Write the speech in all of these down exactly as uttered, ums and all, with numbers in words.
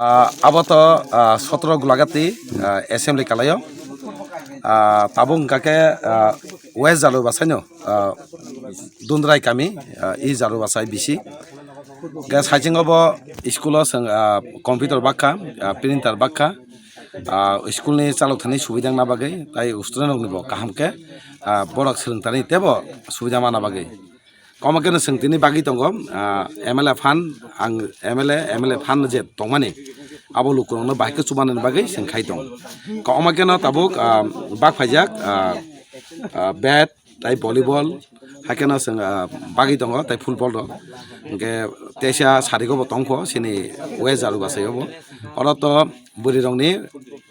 Ah, abo to, ah, sotro Gulagati, ah, assembly kalaio. Ah, tabuk hwnkha khe, ah, West Jalubasai no, ah, Dundrai kami, ah, East Jalubasai bisi. Hwnkhe saiching obo school o chwng, ah, computer bakha, ah, printer bakha, ah, school ni chalok thani subida wngna bagwi, tai student rok ni bo kaham khe, ah, borok swrwng thani teibo subida mana bagwi. Komo khe no chwng tini bagwi tongo, ah, M L A fund, ang M L A, M L A fund je tongmani, abo lukurokno bahai khe chubanani bagwi chwng khai tongo. Komo khe no tabuk, ah, bak phaijak, ah, ah, bat, tai volleyball, hai khe no chwng, ah, bagwi tongo, tai football rok. Hwnkhe teisa sarigo bo tongkho, chini West Jalubasai o bo. Oro to bwrwi rokni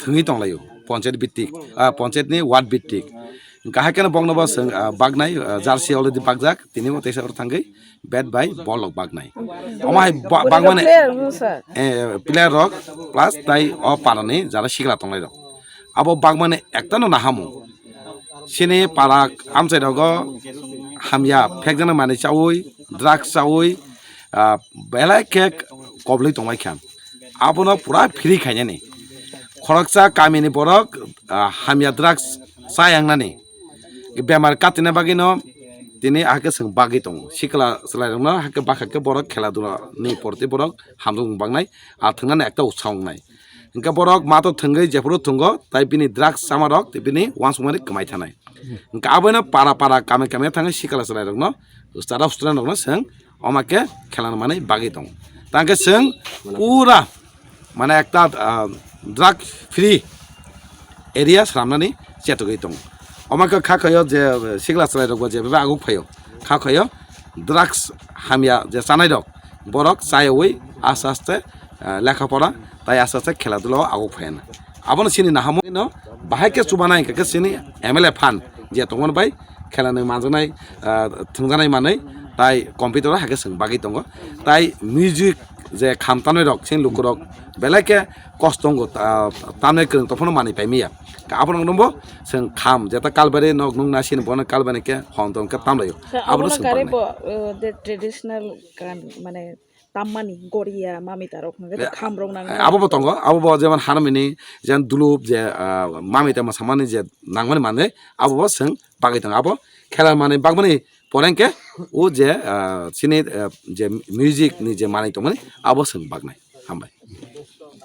thwngwi tonglaio, panchayat bittik, ah, panchayat ni ward bittik. Hwnkhe hai kheno bokno bo chwng, ah, baknai, ah, jersey already bakjak, tini bo teisa oro thangwi bat bai ball rok baknai. Omo hai ba-, bakmani player rok no sir? Eh, player rok plus tai o parani jara sikla tongnai rok. Abo bakmani ekta no nahamu. Chini para amchai rogo hamya phekjana manwi chawi, drugs chawi, ah, belai khe koblwi tongbai kha. Abono pura free khainani. Khoroksa kamini borok, ah, hamya drugs chayangnani. Bemar katina bagwino tini ahake chwng bagwi tongo. Sikla chwlairokno hake bakha khe borok khela dula ni porti borok hamjwk bangnai, ah, thwngnani ekta utsaha wngnai. Hwnkhe borok mato thwngwi jephuru thwngo, tai bini drugs chamarok tei bini uansukmani kwmai thanai. Hwnkhe abono para para kami kami thangwi sikla chwlairokno, chara student rokno chwng omo khe khelana manwi bagwi tongo. Tangkhe chwng pura mane ekta, ah, drug free area swnamnani chetogwi tongo. Omo khe kha khaio je sikla chwlairokbo je bebak aguk phaio, kha khaio drugs hamya je chanairok, borok chayawi aste aste, ah, lekha pora tai aste aste khela dula o aguk phaiya na. Abono chini nahamwi no bahai khe chubanai hwnkhe chini M L A fund je tongmani bai khelani manjaknai, ah, thwngjaknai manwi tai computer o hai khe chwng bagwi tongo. Tai music je kham tanwi rok chini lukurok belai khe kosto wngo, ah, tamni kwrwng tongphano manwi paimaya. Abono nwngbo chwng kham jeta kalbari nok nukna chini bono kalbari khe hwn tong khe tamlaio. Abono abono chwng kare baknai. Bo, uh, the traditional gan mane tammani goria mami tarok hwnkhe kham rok nang. Eh, abo bo tongo, abo bo jemon harmony, jemon dulup je, ah, mami tamo samani je nangmani manwi, abo bo chwng bagwi tongo. Abo khela manwi bagmani pore hwnkhe o je, ah, chini, ah, je music ni je manwi tongmani, abo chwng bagnai. Hambai.